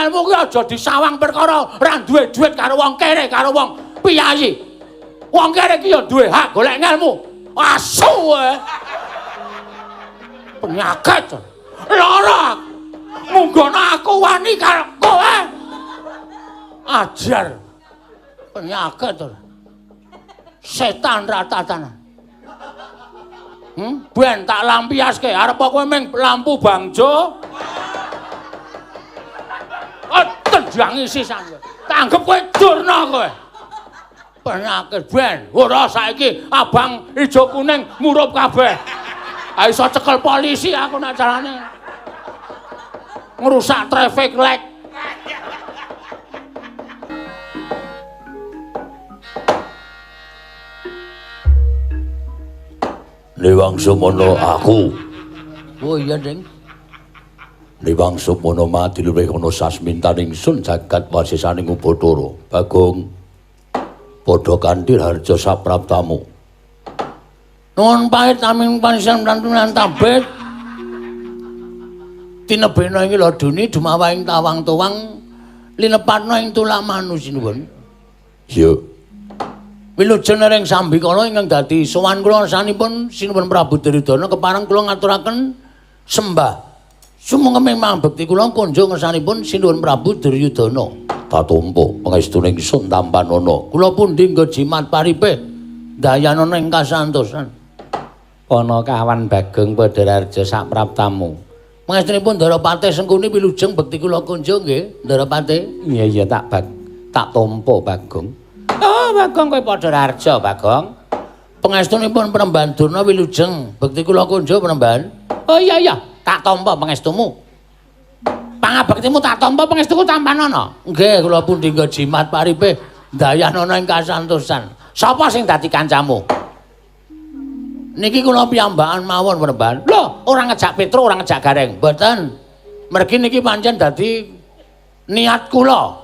Ngelmu ki aja disawang perkara ora duwe duit karo wong kere karo wong piyayi. Wong kere ki ya duwe hak golek ngelmu. Asu kowe. Penyakit. Lara. Munggono aku wani karo kowe. Ajar. Penyakit. Setan ratatan. Ben tak lampiaske arep kowe ming lampu bangjo. Oh, tendangi sisan kowe. Tanggep kowe durna kowe. Penyakit ben. Ora saiki abang ijo kuning murup kabeh. Ha iso cekel polisi aku nek carane. Ngrusak traffic light. Newang Sumono aku. Oh iya, Ding. Newang Sumono mati luwih ana sasmintaning sun jagat wasisaning Ubathara. Bagong padha kanthi harja sapraptamu. Nuwun pahit amin panjenengan lantunan tabet. Tinebena ing laduni dumawahing tawang-tuwang linepatna ing tulak manus sinuwun. Iya. Wilujeng ring sambikala ingkang dadi sowan kula sanipun sinuwun Prabu Duryudana kepareng kula ngaturaken sembah sumangga mambekti kula kunjung ngersanipun sinuwun Prabu Duryudana. Tatumpa pangestune ingsun tampanana. Kula pundi nggo jimat paripe dayanana ing kasantosan. Ana kawan Bagong Padhararja sapraptamu. Pangestunipun Ndara Patih Sengkuni wilujeng bekti kula kunjung nggih, Ndara Patih. Iya iya tak tampa Bagong. Oh, Bagong kowe Padhararja, Bagong. Pangestunipun Penemban Durna wilujeng bekti kula kunjung Penemban. Oh iya iya, tak tampa pangestumu. Pangabektimu tak tampa pangestuku tampanana. Nggih, kula pundi nggo jimat paripe dayanana ing kasantosan. Sapa sing dadi kancamu? Niki kula piyambakan mawon Penemban. Lho, ora ngejak Petro, ora ngejak Gareng. Mboten. Mergi niki pancen dadi niat kula.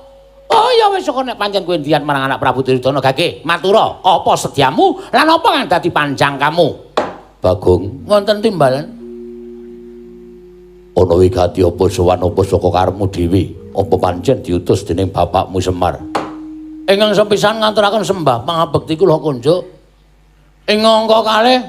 Oh ya wis kok nek pancen kowe niat marang anak Prabu Duryudana gage matura apa sediamu lan apa kang dadi panjang kamu? Bagong, wonten timbalan. Ana wigati apa sowan apa saka karepmu dhewe? Apa pancen diutus dening bapakmu Semar? Ingkang sepisan ngaturaken sembah pangabekti kula kunjuk. Ing angka kalih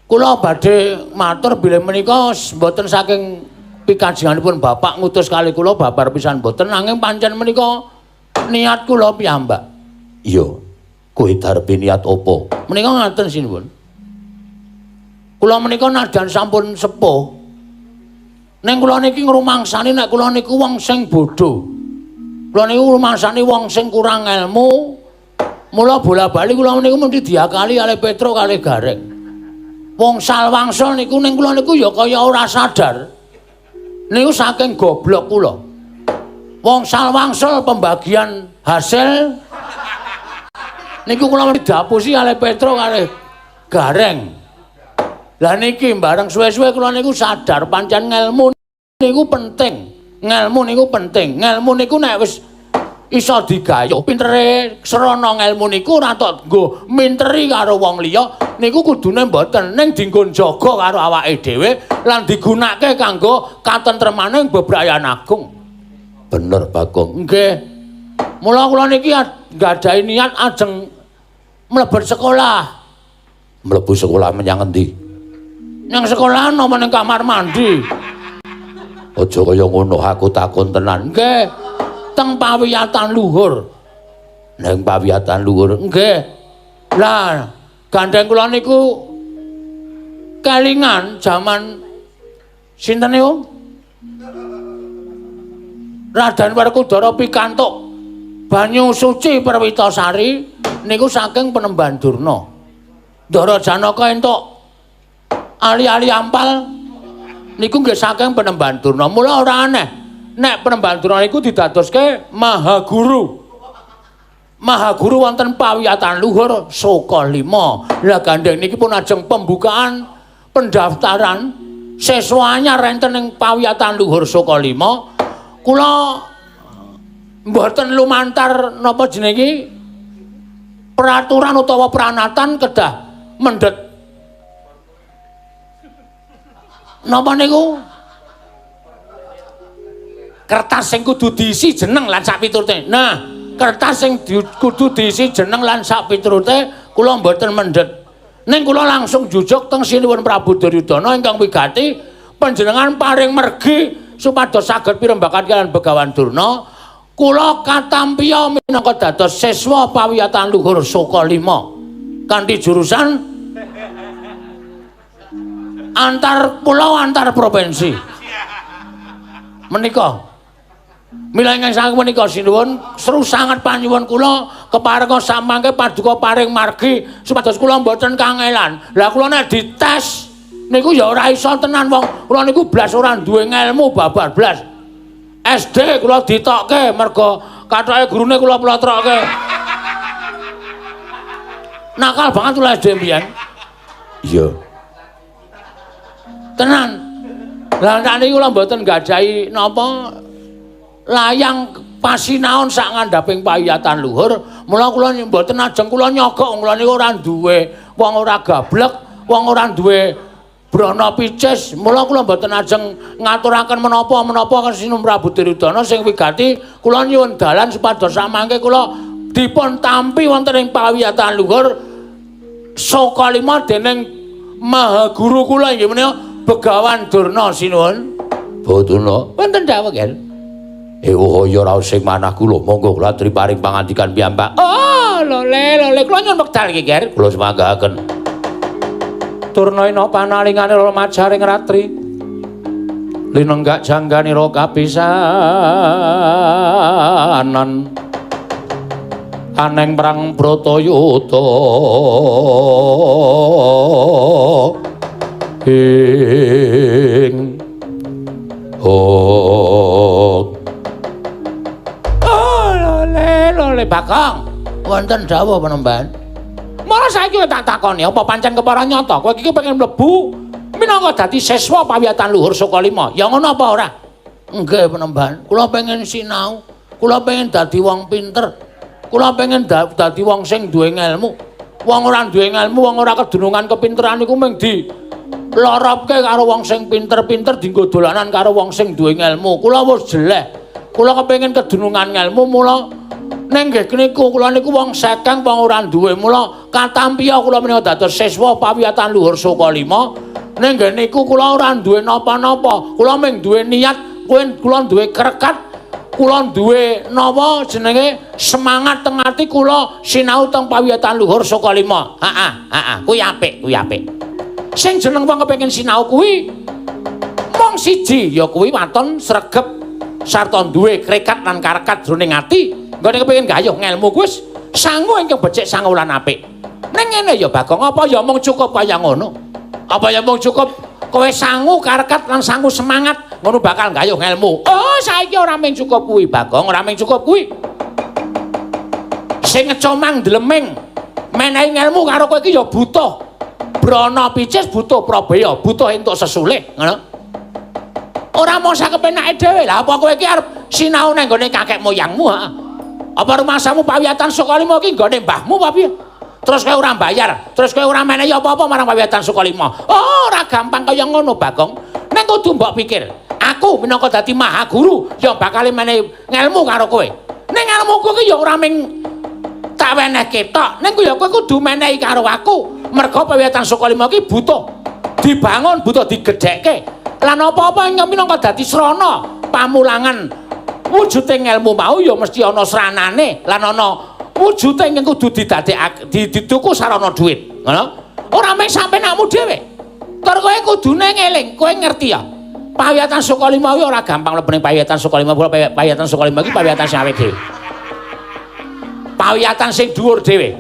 kula badhe matur bilih menika mboten saking pikajenganipun bapak ngutus kalih kula babar pisan mboten nanging pancen menika niat kula piyambak. Iya, kowe darbe niat apa? Menika ngaten sinuwun. Kula menika nadyan sampun sepuh. Ning kula niki ngrumangsani nek kula niku wong sing bodho. Kula niku ngrumangsani wong sing kurang ilmu. Mula bola-bali kula niku mesti diakali kalih Petro kalih Gareng. Wong salwangsul niku ning kula niku ya kaya ora sadar. Niku saking goblok kula. Wong salwangsul pembagian hasil niku kula mesti diapusi kalih Petro kalih Gareng. Lah niki bareng suwe-suwe kula niku sadar pancen ngelmu niku penting. Ngelmu niku penting. Ngelmu niku nek wis iso digayuh pintere srana ngelmu niku ora tok nggo minteri karo wong liya niku kudune mboten ning dinggo njaga karo awake dhewe lan digunakake kanggo katentremane bebrayan agung. Bener Bagong. Nggih. Mula kula niki nggadahi niat ajeng mlebet sekolah. Mlebu sekolah menyang endi? Nang sekolahan apa ning kamar mandi? Aja kaya ngono, aku takon tenan. Nggih. Teng pawiyatan luhur. Nang pawiyatan luhur. Nggih. Lah, gandeng kula niku kelingan jaman sinten niku? Raden Werkudara pikantuk banyu suci Perwitasari niku saking Penemban Durna. Ndara Janaka entuk ali-ali ampal niku nggih saking Penemban Durna. Mula ora aneh nek Penemban Durna niku didadoske Maha Guru. Maha Guru wonten pawiyatan luhur Soka 5. Lah gandeng niki pun ajeng pembukaan pendaftaran siswa anyar enten ing pawiyatan luhur Soka 5. Kula mboten lumantar napa jenenge peraturan utawa pranatan kedah mendhet napa niku Kertas sing kudu diisi jeneng lan sak piturute. Nah, kertas sing kudu diisi jeneng lan sak piturute kula mboten mendhet. Ning kula langsung jujuk teng Sinuwun Prabu Duryudana ingkang wigati panjenengan paring mergi supados saged pirembakan kaliyan Begawan Durna. Kula katampiya minangka dados siswa pawiyatan luhur Soka 5 kanthi jurusan antar pulau antar provinsi. Menika mila ingkang saking menika sinuwun seru sanget panyuwun kula keparenga samangke paduka paring margi supados kula mboten kangelan. Lah kula nek dites niku ya ora iso tenan wong kula niku blas ora duwe ngelmu babar blas. SD kula ditokke mergo kathoke gurune kula plotrokke. Nakal banget kula SD mbiyen. Iya. Tenan. Lah sakniki kula mboten gadahi napa layang pasinaon sak ngandhaping pawiyatan luhur, mula kula mboten ajeng kula nyogok kula niku ora duwe wong ora gablek, wong ora duwe brana picis, mula kula mboten ajeng ngaturaken menapa-menapa Sinuwun Prabu Duryudana sing wigati kula nyuwun dalan supados samangke kula dipun tampi wonten ing pawiyatan luhur Soka 5 dening Maha Guru kula inggih menika Begawan Durna sinuwun. Batuna wonten dawuh nggih. Ewuh ya raos sing manah kula, monggo kula aturi paring pangandikan piyambak. Oh, lole lole kula nyuwun wekdal iki, Ger. Kula sumanggaken. Durna ina panalingane majaring ratri. Linenggak jangganira kapisanan. Aneng perang Bratayuda. Ing oh lole lole Bagong wonten dawuh penemban. Mula saiki tak takoni apa pancen kepara nyata kowe iki pengen mlebu minangka dadi siswa pawiyatan luhur Soka 5 ya ngono apa ora? Nggih penemban, kula pengen sinau, kula pengen dadi wong pinter, kula pengen dadi wong sing duwe ngelmu. Wong ora duwe ngelmu, wong ora kedunungan kepinteran iku mung di loropke karo wong sing pinter-pinter dienggo dolanan karo wong sing duwe ngelmu. Kula wis jeleh. Kula kepengin kedunungan ngelmu mula ning nggih niku kula niku wong sekeng wong ora duwe mula katampiya kula menika dados siswa pawiyatan luhur Soka 5. Ning nggih niku kula ora duwe napa-napa. Kula mung duwe niat, kula duwe krekat, kula duwe napa jenenge semangat teng ati kula sinau teng pawiyatan luhur Soka 5. Heeh, heeh, kuwi apik, kuwi apik. Sing jeneng wong kepengin sinau kuwi mung siji ya kuwi waton sregep sarta duwe krekat lan karekat jroning ati. Nggone kepengin gayuh ngelmu kuwi wis sangu ingkang becik sangu lan apik. Ning ngene ya Bagong, apa ya mung cukup kaya ngono? Apa ya mung cukup kowe sangu karekat lan sangu semangat ngono bakal gayuh ngelmu? Oh, saiki ora mung cukup kuwi Bagong, ora mung cukup kuwi. Sing ngecomang ndleming menehi ngelmu karo kowe iki ya butuh brana picis, butuh prabeya, butuh entuk sesulih, ngono. Ora mung sakepenake dhewe. Lah apa kowe iki arep sinau nang nggone kakek moyangmu, ha? Apa rumasamu pawiyatan Soka 5 iki nggone mbahmu apa piye? Terus kowe ora mbayar, terus kowe ora menehi apa-apa marang pawiyatan Soka 5. Oh, ora gampang kaya ngono, Bagong. Ning kudu mbok pikir, aku minangka dadi maha guru ya bakal menehi ngelmu karo kowe. Ning ngelmuku iki ya ora mung tak wenehke tok, ning ya kowe kudu menehi karo aku. Merga pawiyatan Soka 5 iki butuh dibangun, butuh digedhekke. Lan apa-apa ingkang minangka dadi srana pamulangan wujude ngelmu mau ya mesti ana sranane lan ana wujude ingkang kudu didadekake dituku sarana dhuwit, ngono. Ora mung sampenakmu dhewe. Tur kowe kudune ngeling, kowe ngerti ya. Pawiyatan Soka 5 kuwi ora gampang mlebu ning pawiyatan Soka 5. Pawiyatan Soka 5 iki pawiyatan sing awake dhewe. Pawiyatan sing dhuwur dhewe.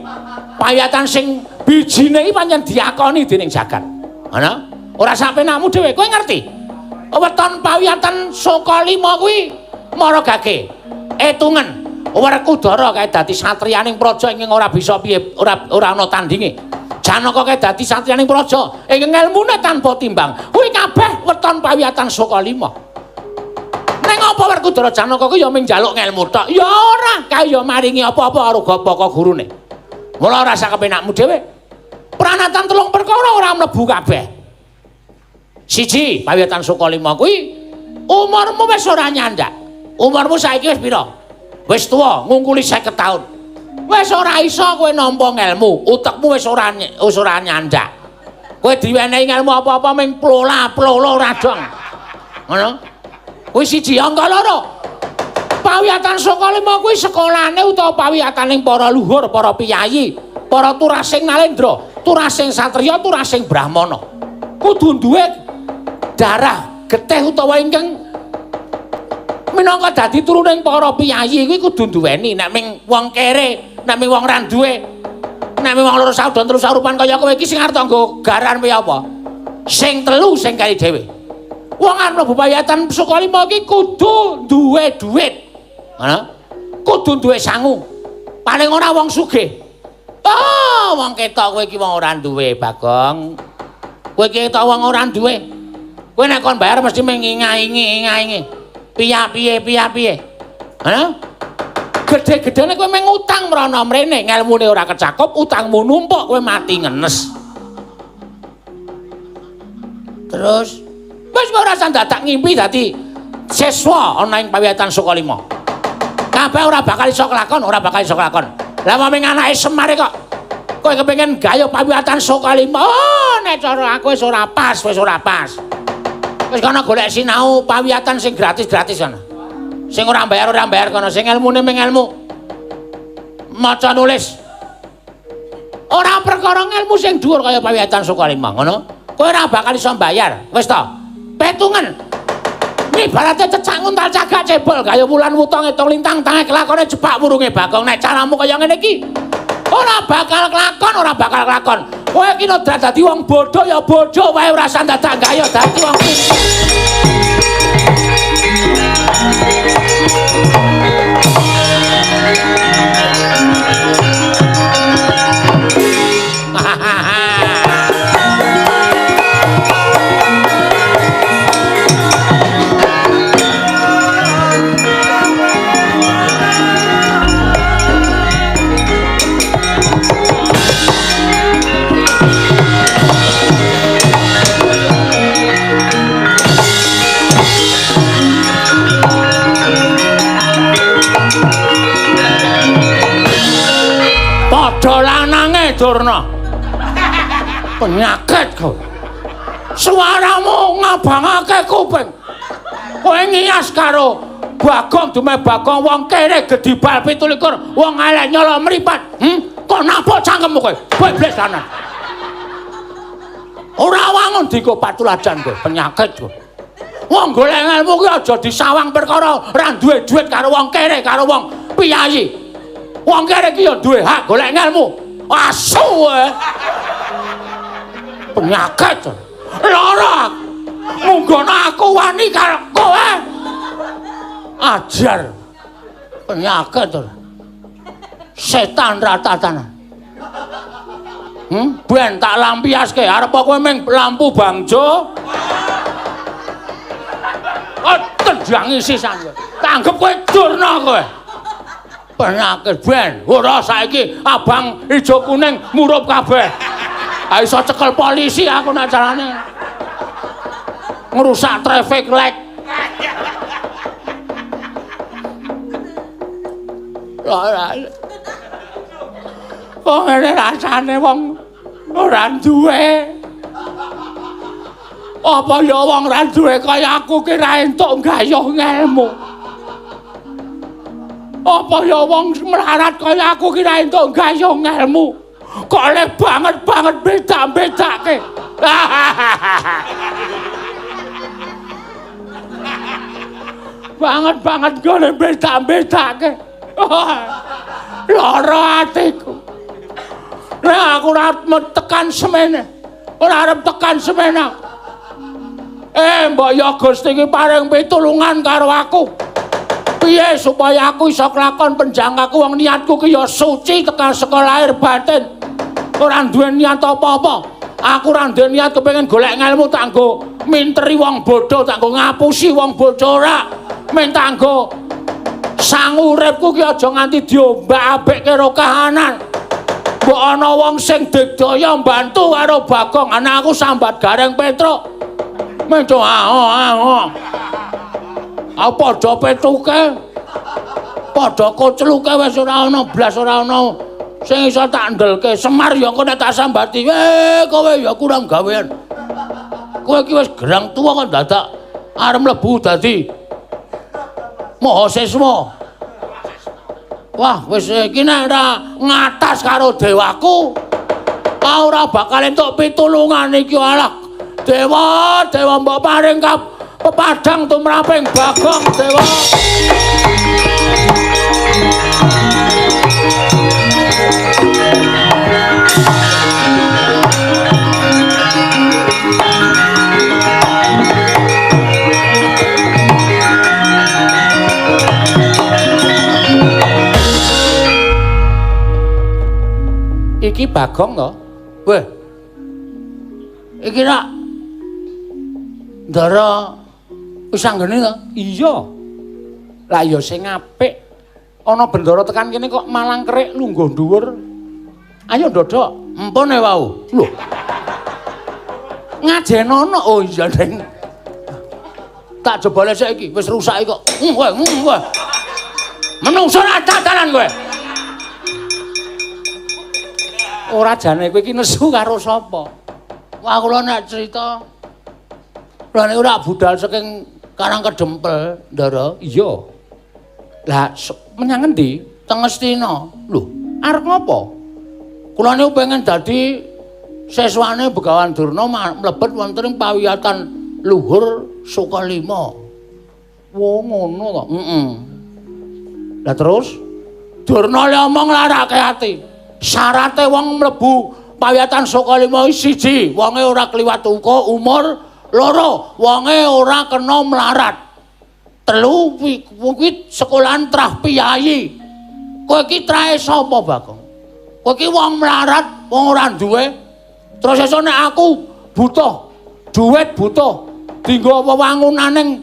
Pawiyatan sing bijine iki pancen diakoni dening jagat. Ngono? Ora sampenakmu dhewe, kowe ngerti. Weton pawiyatan Soka 5 kuwi mara gage. Etungen Werkudara kae dadi satriyaning praja ingkang ora bisa piye, ora ana tandinge. Janaka kae dadi satriyaning praja ingkang ngelmune tanpa timbang. Kuwi kabeh weton pawiyatan Soka 5. Ning apa Werkudara Janaka kuwi ya mung njaluk ngelmu tok? Ya ora, kae ya maringi apa-apa karo gapaka gurune. Mula ora sakepenakmu dhewe. Pranatan telung perkara ora mlebu kabeh. Siji, pawiyatan Soka 5 kuwi umurmu wis ora nyandak. Umurmu saiki wis pira? Wis tuwa, ngungkuli 50 taun. Wis ora iso kowe nampa ngelmu, utekmu wis ora nyandak. Kowe diwenehi ngelmu apa-apa ming plola-plolo ora dong. Ngono? Kuwi siji, angka loro. Pawiyatan Sukalima kuwi sekolahane utawa pawiyataning para luhur, para piyayi, para turasing nalendra, turasing satriya, turasing brahmana. Kudu duwe darah getih utawa ingkang minangka dadi turuning para piyayi kuwi kudu duweni. Nek ming wong kere, nek ming wong ra duwe, nek ming wong loro saudon telu saurupan kaya kowe iki sing arep nggo garan piye apa? Sing telu sing kali dhewe. Wong arep mlebu pawiyatan Sukalima iki kudu duwe dhuwit. Ngono? Kudu duwe sangu. Paling ora wong sugih. Oh, wong ketok kowe iki wong ora duwe, Bagong. Kowe iki ketok wong ora duwe. Kowe nek kon bayar mesti mengingaingi-ingaingi. Piye piye-piye. Ngono? Gedhe-gedhene kowe mung utang mrono mrene, ngelmune ora kecakup, utangmu numpuk kowe mati ngenes. Terus wis ora usah dadak ngimpi dadi siswa ana ing pawiyatan Sukalima. Kabeh ora bakal iso kelakon, ora bakal iso kelakon. Lah wong anake Semar kok kowe kepengin gayuh pawiyatan Sukalima. Oh, nek cara aku wis ora pas, wis ora pas. Wis kono golek sinau pawiyatan sing gratis-gratis kono. Sing ora bayar kono, sing elmune mung elmu maca nulis. Ora perkara ngelmu sing dhuwur kaya pawiyatan Sukalima, ngono. Kowe ora bakal iso bayar. Wis to. Petungen. Ibarate cecak nguntal cagak cebol gaya wulan wuta ngitung lintang tange kelakone jepak wurunge Bagong. Nek caramu kaya ngene iki ora bakal kelakon, ora bakal kelakon. Kowe iki nek dadi wong bodho ya bodho wae, ora usah dadak gaya dadi wong pinter. Padha lanange Durna. Penyakit kowe. Suaramu ngabangake kuping. Kowe ngiyas karo Bagong dume Bagong wong kere gedhi bal 27, wong elek nyala mripat. Kok napuk cangkemmu kowe? Beblas lanang. Ora wangun dinggo patuladan kowe, penyakit kowe. Wong golek ngelmu ki aja disawang perkara ora duwe dhuwit karo wong kere karo wong piyayi. Wong kere iki ya duwe hak golek ngelmu. Asu kowe. Penyakit. Lara. Munggono aku wani karo kowe. Ajar. Penyakit. Setan ratatanan. Ben tak lampiaske arep kowe ming lampu bangjo. Oh, tendangi sisan kowe. Tanggep kowe Durna kowe. Penyakit ben ora saiki abang ijo kuning murup kabeh. Ha iso cekel polisi aku nek carane. Ngrusak traffic light. Ora. Kok ngene rasane wong ora duwe. Apa ya wong ora duwe kaya aku ki ra entuk gayuh ngelmu. Apa ya wong melarat kaya aku ki ra entuk gayuh ngelmu. Kok le banget-banget beda-bedake. Banget-banget gone beda-bedake. Lara atiku. Nek aku ora tekan semene. Ora arep tekan semene. Mbok ya Gusti iki paring pitulungan karo aku. Piye supaya aku iso kelakon penjangkaku wong niatku ki ya suci tekan saka lahir batin. Ora duwe niat apa-apa. Aku ora duwe niat kepengin golek ngelmu tak nggo minteri wong bodho, tak nggo ngapusi wong bodho ora. Men tak nggo sangu uripku ki aja nganti diombak-ambek karo kahanan. Mbok ana wong sing digdaya mbantu karo Bagong, ana aku sambat Gareng Petruk. Menco aho aho. Ah padha petuke. Padha kocluke wis ora ana blas ora ana sing iso tak ndelke. Semar ya engko nek tak sambati, kowe ya kurang gawean. Kowe iki wis gerang tuwa kok dadak arep mlebu dadi mahasiswa. Wah, wis iki nek ora ngatas karo dewaku, ora bakal entuk pitulungan iki alah. Dewa, dewa mbok paring pepadang tumraping Bagong dewa. Iki Bagong to? Weh. Iki rak Ndara wis anggene to? Iya. Lah ya sing apik. Ana bendara tekan kene kok malang kerik lungguh dhuwur. Ayo ndodok. Empun e wau. Lho. Ngajenono. Oh iya, Deng. Tak jebole saiki wis rusak kok. Kowe, kowe. Menungso ra tatanan kowe. Ora jane kowe iki nesu karo sapa? Wah kula nek cerita kula niku ora budal saking Karang Kedempel, Ndara. Iya. Lah menyang endi? Teng Ngastina. Lho, arep ngopo? Kula niku pengen dadi siswane Begawan Durna mlebet wonten ing pawiyatan luhur Sukalima. Wo ngono to. Heeh. Lah terus Durna le omong larake ati. Syarate wong mlebu pawiyatan Sukalima siji, wonge ora kliwat uka umur, loro, wonge ora kena melarat. Telu, kuwi sekolahan trah piyayi. Kowe iki trahe sapa, Bagong? Kowe iki wong melarat, wong ora duwe. Terus esuk nek aku butuh duit, butuh dinggo wewangunaning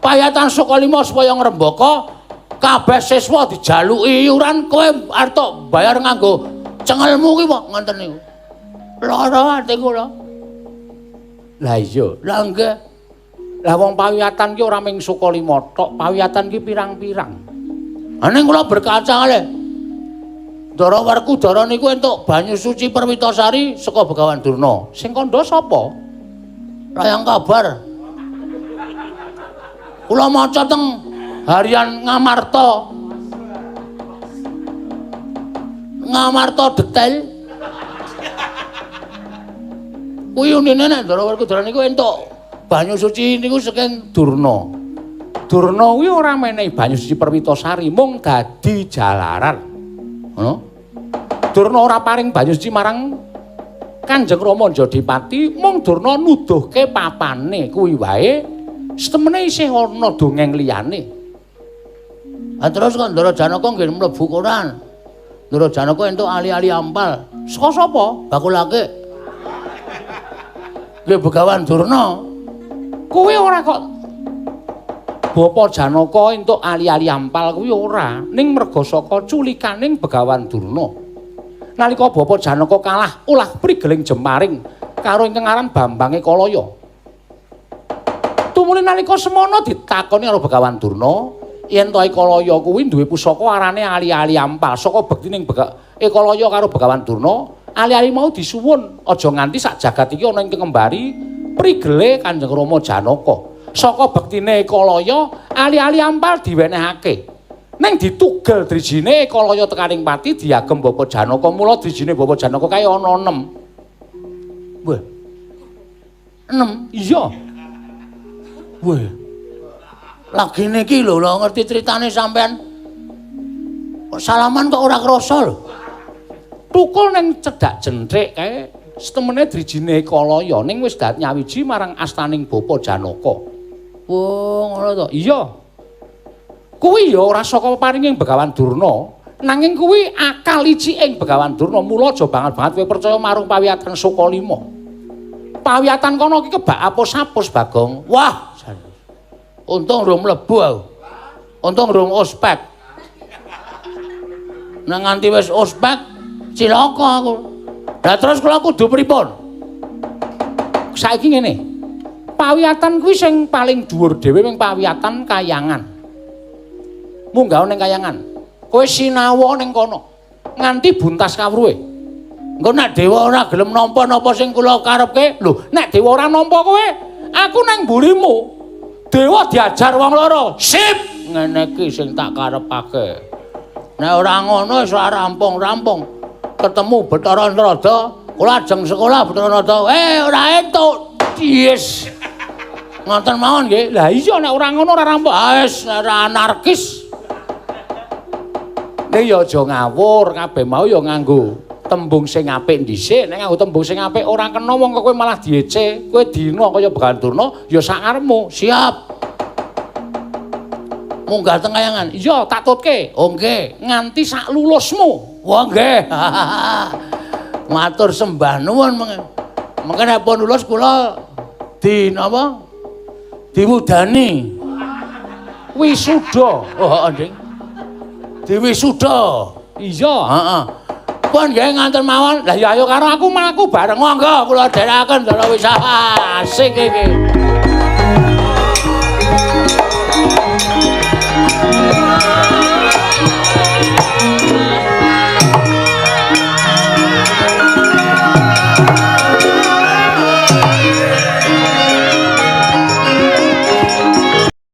pawiyatan Sukalima supaya ngrembaka, kabeh siswa dijaluki iuran, kowe arep tok bayar nganggo cengelmu ki kok ngoten niku. Lara ati kula. Lah iya, lah nggih. Lah wong pawiyatan ki ora mung Sukalima tok, pawiyatan ki pirang-pirang. Ha ning kula berkaca kalih. Ndara Werkudara niku entuk banyu suci Perwitasari saka Begawan Durna. Sing kandha sapa? Layang kabar. Kula maca teng Harian Ngamarta. Ngamarta detail. Kuwi unine nek Ndara Werkudara niku entuk banyu suci niku saking Durna. Durna kuwi ora menehi banyu suci Perwitasari, mung dadi jalaran. Ngono. Durna ora paring banyu suci marang Kanjeng Rama Jodipati, mung Durna nuduhke papane kuwi wae. Setemene isih ana dongeng liyane. Ha terus kok Ndara Janaka nggih mlebu koran. Ndara Janaka entuk ali-ali ampal. Saka sapa? Bakulake. Nggih Begawan Durna. Kuwi ora kok Bapa Janaka entuk ali-ali ampal kuwi ora, ning merga saka culikaning Begawan Durna. Nalika Bapa Janaka kalah ulah prigeling jemaring karo ingkang aran Bambang Ekalaya. Tumuli nalika semono ditakoni karo Begawan Durna, yen to Ekalaya kuwi duwe pusaka arane ali-ali ampal. Saka bektining Ekalaya karo Begawan Durna, ali-ali mau disuwun aja nganti sak jagat iki ana ingkang ngembari prigele Kanjeng Rama Janaka. Saka bektine Ekalaya, ali-ali ampal diwenehake. Ning ditugel drijine Ekalaya tekaning pati diagem Bapa Janaka. Mula drijine Bapa Janaka kae ana 6. Wah. 6? Iya. Wah. Lagi niki lho, lho ngerti critane sampean. Kok salaman kok ora krasa lho. Tukul ning cedhak jentrik kae setemene drijine Ekalaya ning wis dat nyawiji marang astaning Bapa Janaka. Oh, ngono to. Iya. Kuwi ya ora saka paringing Begawan Durna, nanging kuwi akal iciking Begawan Durna. Mula aja banget-banget kowe percaya marang pawiyatan Sukalima. Pawiyatan kono iki kebak apus-apus, Bagong. Wah, untung rung mlebu aku. Untung rung ospek. Nek nganti wis ospek, cilaka aku. Lah terus kula kudu pripun? Saiki ngene. Pawiyatan kuwi sing paling dhuwur dhewe ning pawiyatan kayangan. Munggah ning kayangan. Kowe sinawa ning kono. Nganti buntas kawruhe. Engko nek dewa ora gelem nampa napa sing kula karepke, lho, nek dewa ora nampa kowe, aku nang mburimu. Dewa diajar wong loro. Sip, ngene iki sing tak karepake. Nek ora ngono wis ora rampung-rampung. Ketemu Bathara Narada, kula ajeng sekolah Bathara Narada. Ora entuk. Yes. Ngoten mawon nggih. Lah iya nek ora ngono ora rampung. Ah wis ora anarkis. Ning ya aja ngawur, kabeh mau ya nganggo tembung sing apik dhisik. Nek nganggo tembung sing apik ora kena wong kok kowe malah diece. Kowe dina kaya Begawan Durna ya sak karepmu. Siap. Munggah teng kayangan. Iya, tak tutke. Oh nggih, nganti sak lulusmu. Wah nggih. Matur sembah nuwun mengke. Mengke nek pun lulus kula di napa? Diwudani. Wisuda. Oh, heeh, Ding. Diwisuda. Iya, heeh. Pun nggih nganten mawon. Lah ya ayo karo aku mlaku bareng. Monggo kula dherekaken Ndara wis asik iki.